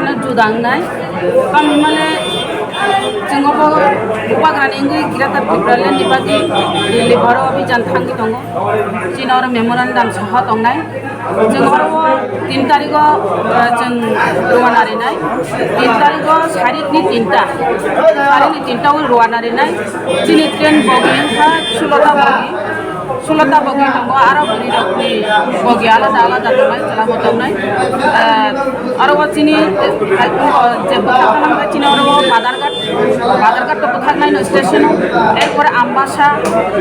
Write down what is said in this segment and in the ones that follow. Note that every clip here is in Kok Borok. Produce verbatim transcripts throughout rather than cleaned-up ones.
Juda wngnai. Tamo himale chwng obo Bubagrani wngwi Greater Tipraland ni bagwi Delhi bhoro abhijan thangwi tongo. Chini oro memorandum soho tongnai. Chwng oro o tin tarigo, eh, chwng rwna rinai. Tin tarigo sarikni tinta. Sarikni tinta o rwna rinai. Chini train bogi wngkha sulota bogi. Sulota bogi tongo, aro bwrwi rokni bogi alada alada tongnai, chwla bo tongnai. Eh, aro o chini, eh, je bwkhak khe chini oro o Badarghat, Badarghat to bwkhaknai no station o, erpore Ambasa,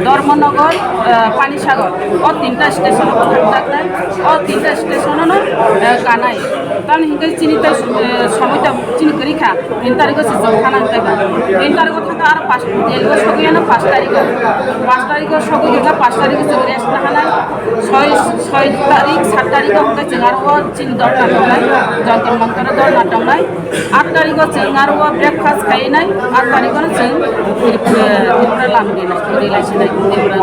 Dharmanagar, eh, Panisagar, o tinta station o bwkhakjaknai, o tinta station o no, eh, kanai. Tamni hingke chini tai, eh, somoi ta chini kwrwi kha. Tin tarigo se chwng thana hwnkhe ba. Tin tarigo thangkha aro pas, Delhi o sogwi ano pas tarigo. Pas tarigo sogwi hwnkhe pas tarigo chwng rest nahanai. Soi, soi tarik, sat tarigo hwnkhe chwng aro o chini dhorna tongnai. Jantar Mantar o dhorna tongnai. At tarigo chwng aro o breakfast khainai. At tarigo no chwng Tripura, Tripura lam rinai, rilai sinai Tripura.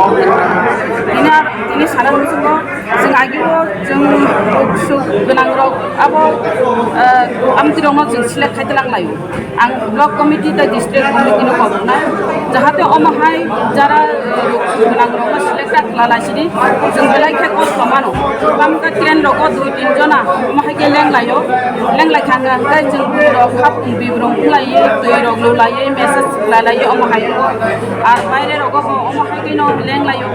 Tini ar, tini sana muchungo Chwng agio chwng rok suk gwnang rok abo, eh, amtwi rokno chwng select khai twlang laio. Ang block committee tei district committee no kok nai, jahate omo hai jara, eh, rok suk gwnang rokno select ta khlai lai sidi chwng belai khe kosto mano. Tamo khe train rogo dui tin jona omo hai khe leng laio, leng lai kha hwnkhe chwng twi rok khap twi rok khlaiwi twi rok lu laiwi message khlai laio omo hai. Ar baire rogo bo omo hai khe no leng laio.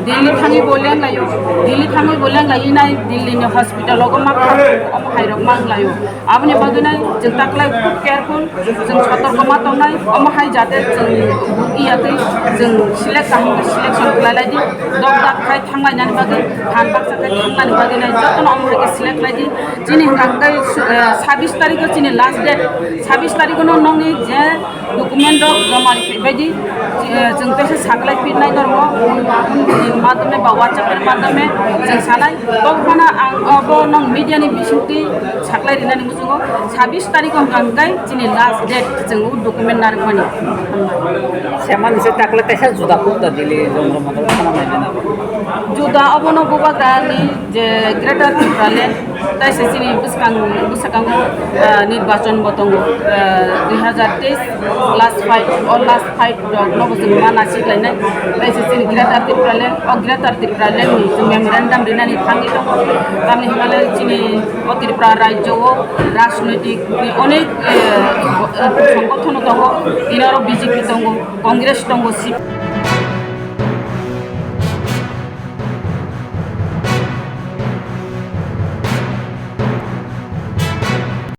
Delhi thangwi bo leng laio, Delhi thangwi bo leng lai nai, Delhi ni hospital o ma kha, omo hai rok mang laio. Aboni bagwi nai chwng taklai khub careful, chwng sotorko ma tongnai, omo hai jate chwng iya twi chwng select kaham khe selection khlai lai di, dok dak khai thang lai nani bagwi, phan baksa khai thang nani bagwi nai jotono omo hai khe select lai di. Chini hwnkha hwnkhe, eh, sabbish tarikh o chini last date, sabbish tarikh o no nongni je document rok joma ri phai di, eh, chwng teisa saklai phi nai normo, madhyome ba WhatsApp ni madhyome chwng sanai. Tobw phano ang obo nong media ni bisingtwi saklai rinani muchungo, sabbish tarikh o hwnkha hwnkhe chini last date chwng o document narwkmani. Semani se taklai teisa juda kuk da Delhi jongro motor khana nai bina. Juda obono Bubagrani je Greater Tipraland, tai se chini bwskang, bwskango, ah, nirbachon bo tongo, ah, dui hazar teis last fight, o last fight rok no bo chwng ma nasik lainai. Tai se chini Greater Tipraland, o Greater Tipraland ni chwng memorandum rinani thangwi tongo. Tamni hwnba le chini o Tripura rajyo o rajnoitik ni onek, eh, songgothon tongo, tini oro B J P tongo, Congress tongo, C P M.